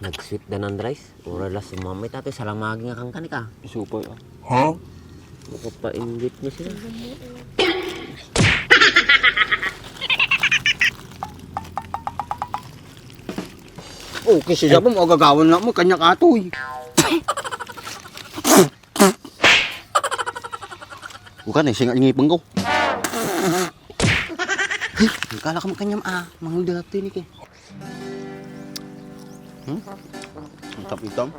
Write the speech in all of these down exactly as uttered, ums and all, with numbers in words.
Nag-sweet da ni Andres. Uray la sumama ita, salamagi nga kankani ka. Isu pay, ah. Ha? Makapainggit mo sila. Oh, kasi sabi mo, agagawan na mo, kanya katoy. Bukan eh, singa ngipin ko. Kala ka makanyam, ah, manghulda ka ni ko. Hmm? Ang tap-itam.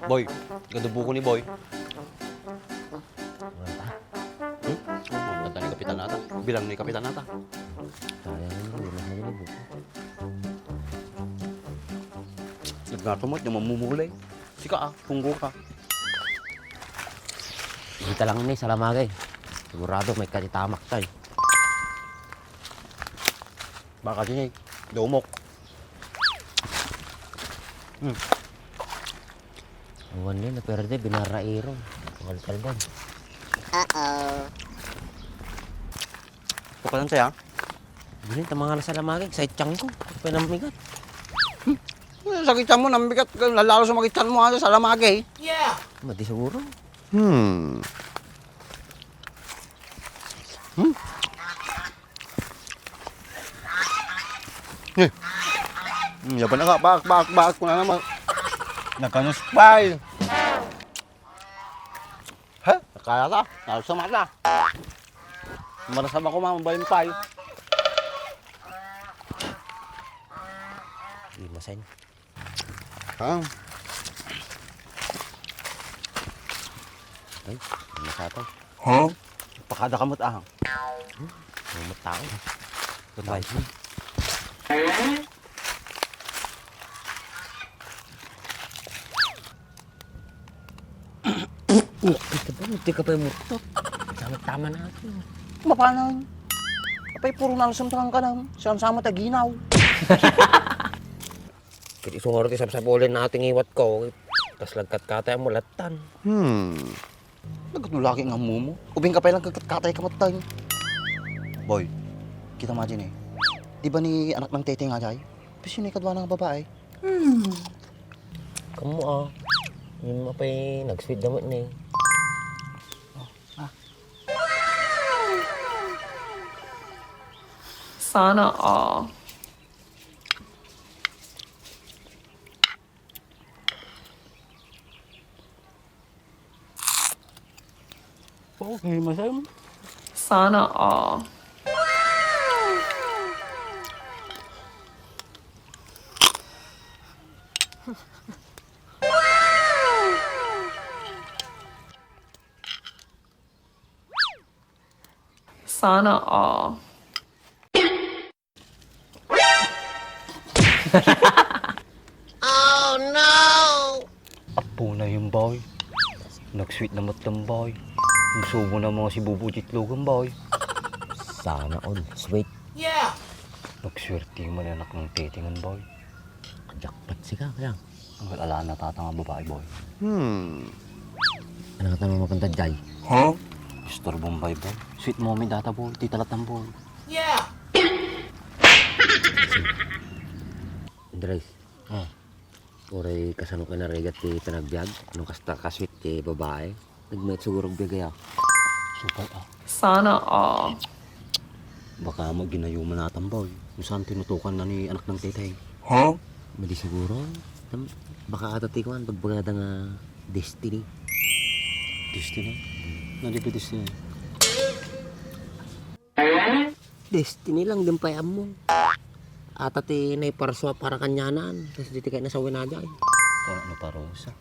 Boy, gadubo ko ni Boy. Hmm? Ang ganda ni kapitan nata. Bilang ni kapitan nata. Sayang, hindi na kami nabuko. Nagnatumot yung mamumulay. Sika, ah, tunggo ka. Kita lang ni, salamagi. Sigurado may katitamak tayo. Baka din eh, dumok. Hmm. Awan din, naperde, binarairo. Kalkalban. Uh-oh. Kapalan saya? Dili, tamang alas salamagi, sa itsang ko. Apa yung namigat? Hmm. Sakit mo, namigat. Lalo sumakit mo, ano, salamagi. Yeah. Mati siguro. Hmm. Hmm? Eh. Hmm, yaban na ka, bak, bak, bak, kuna naman. Nagkanus pay. Ha? Kaya ta, nalusam ta. Marasam ako, ma'am, bayan pay. Di masen. Ha? Ay, ano sa to? Ha? Pakada kamot, ah. Hmm? Ano mo tao? Goodbye. Oh, ito ba? Hindi ka pa yung murtot. Tama-tama na ako. Mapanan. Apay, puro nalusam ta kang kanam. Siyam-sama ta ginaw. Kiti sungaro ti sapsapulen na ating iwat ko. Tas lagkat ka tayo mulatan. Hmm. Nagkatulaki nga mumo. Ubing ka pa lang kagkatkatay ka matay. Boy, kita mo dyan eh. Di ba ni anak ng tete nga jay? Pisyo ni kadwa nga babae. Hmm. Kamu ah. Yung mapay nag-sweet damit ni. Oh, ah. Sana all. Okay, masam. Sana all. Sana all. Oh, no! Apo na yung boy. Nag-sweet na matang boy. Nagsubo na mga si Bubo Jitlogan boy. Sana all sweet. Yeah! Nagswerte man anak ng tetingan boy. Jackpot sika, kaya. Ang ala na tata nga babae boy. Hmm. Ano ka tanong mapantad, Jay? Ha? Istor Bombay boy. Sweet mommy data boy. Tita Latang boy. Yeah! Andres. Ah. Uray kasano ka narigat ti panagbiag? Anong kasta kasweet ti babae? Nagmayat siguro biag aya. Supay ah. Sana all. Baka mo ginayuman na tambay. Kung saan tinutukan na ni anak ng tetay. Ha? Madi siguro. Tam-, baka ata ti kuan, pagbagada nga destiny. Destiny? Nadi ba destiny? Destiny lang din pay ammo. Ata ti naiparsua para kanyanan, tas di ti kay nasawin na jay. Ano, ano parusa?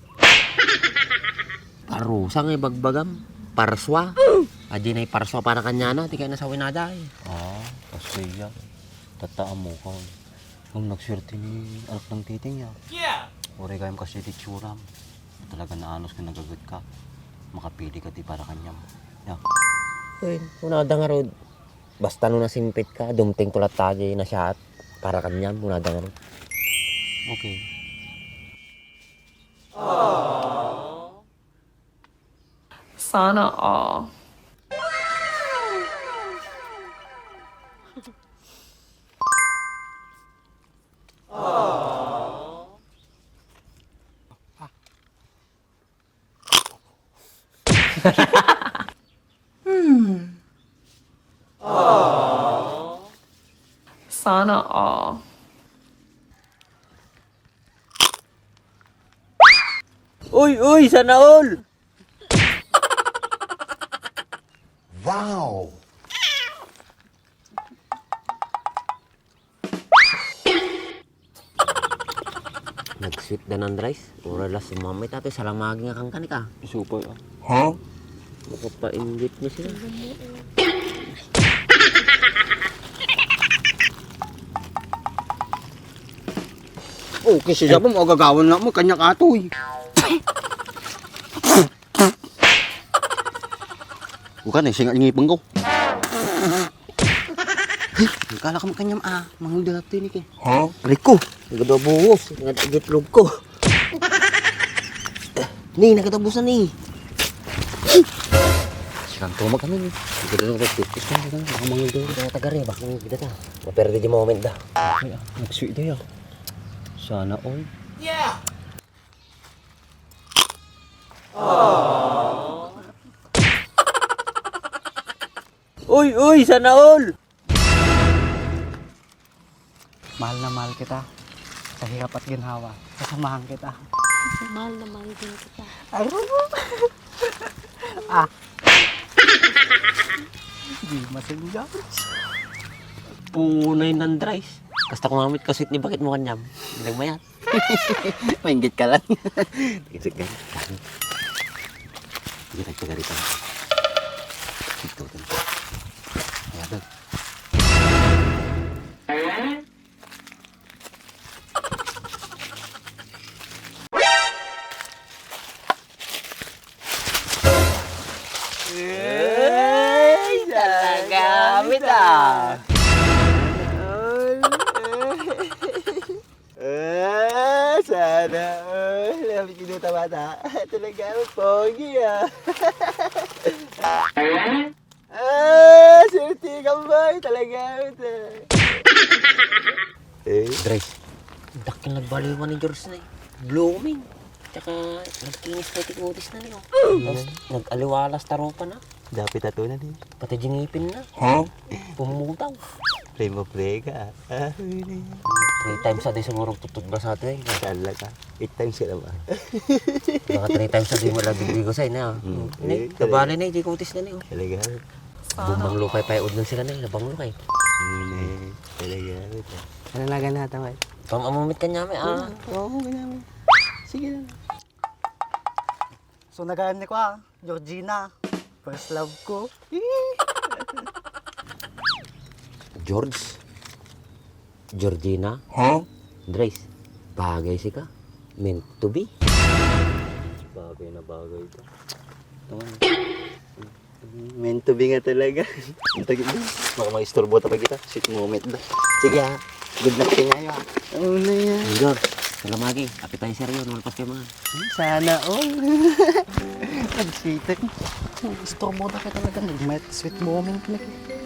Parusa nga ibagbagam. Parsua. Adi naiparsua para kanyana, ti kay nasawin na jay. Ah, kasi yan. Tatta ammo ka. Ang nagswerte ni anak ng titing niya. Yeah! Uray kayam kasi ti tsuram. Talaga naanos ka nagagut ka. Makapili ka ti para kanyam. Ya. Uy, unada nga rod. Basta no nasimpit ka, dumteng ko latta jay nasiat para kanyam, unada nga rod. Okay. Sana all. Hmm. Sana all. Uy, uy, sana all! Wow! Nag-sweet da ni Andres. Ura la sumamit atoy salamagi nga kankani ka. Isu pay, ah. Ha? Makapainggit na sila. Okay, siya mo, agagawan na mo, kanya katoy. Bukan eh, singa ngipin ko. Kala ka magkanyam, ah. Mangulda na tinik eh. Ha? Rico, nagadabuhos. Nagadagitlog ko. Ni, nagadabusan ni. Silang tumag kami ni. Hindi ko na magpipis na. Baka mangulda. Kita na tagare, baka kita ta. Maperde di moment da. Ay, ah, nagsuy da ya. Sana all. Yeah! Uy, uy, sana all! Mahal na mahal kita. Sa hirap at ginhawa, sasamahan kita. Mahal na mahal din kita. Ay, ah. Di masinggap. Punay ng dries. Basta kumamit ka sweet ni bakit mo kanyam. Nagmayat. Mainggit ka lang. Isip ka. Hindi ka taga rito. Ito, ito. Ayan, ito. Ay, talaga, bitaw. Ah, sana all. Lapit ko dito, bata. Talaga, pogi, ah. Ah, swerte ka, boy. Talaga, bata. Eh? Dres, dakkel nagbaliwan ni George na eh. Blooming. Tsaka nagkinis na ti kutis na niyo. Tapos nag-aliwalas ta rupa na. Dapit ato na di. Pati di ngipin na. Ha? Pumutaw. Primo Vega. Ah, huli. Three times a day siguro tututbas ato eh. Talaga. Eight times ka na ba? Mga three times a day mo lang digdigosay na. Mm. Nay, eh, kabali na, di kutis na niyo. Talaga. Bumanglo kay pay udnon sila na, nabanglo kay. Huli. Talaga. Ano na ganata, Mike? Pang-amumit ka niya, may, ah. Oo, ganyan. Sige lang. So, nagayan ni ko, ah, Georgina. First love ko. George? Georgina? Ha? Andres, bagay sika. Meant to be. Bagay na bagay ka. Tama na. Meant to be nga talaga. Ang tagi-, baka maisturbo ta pa kita. Sweet moment da. Sige, ha. Good luck sa inyo, ha. Ano na yan? Igor, salamagi. Appetizer yun. Malpas kayo, mga. Sana all. Nagsitek. Isturbo ta kita talaga. Nag-met sweet moment na kita.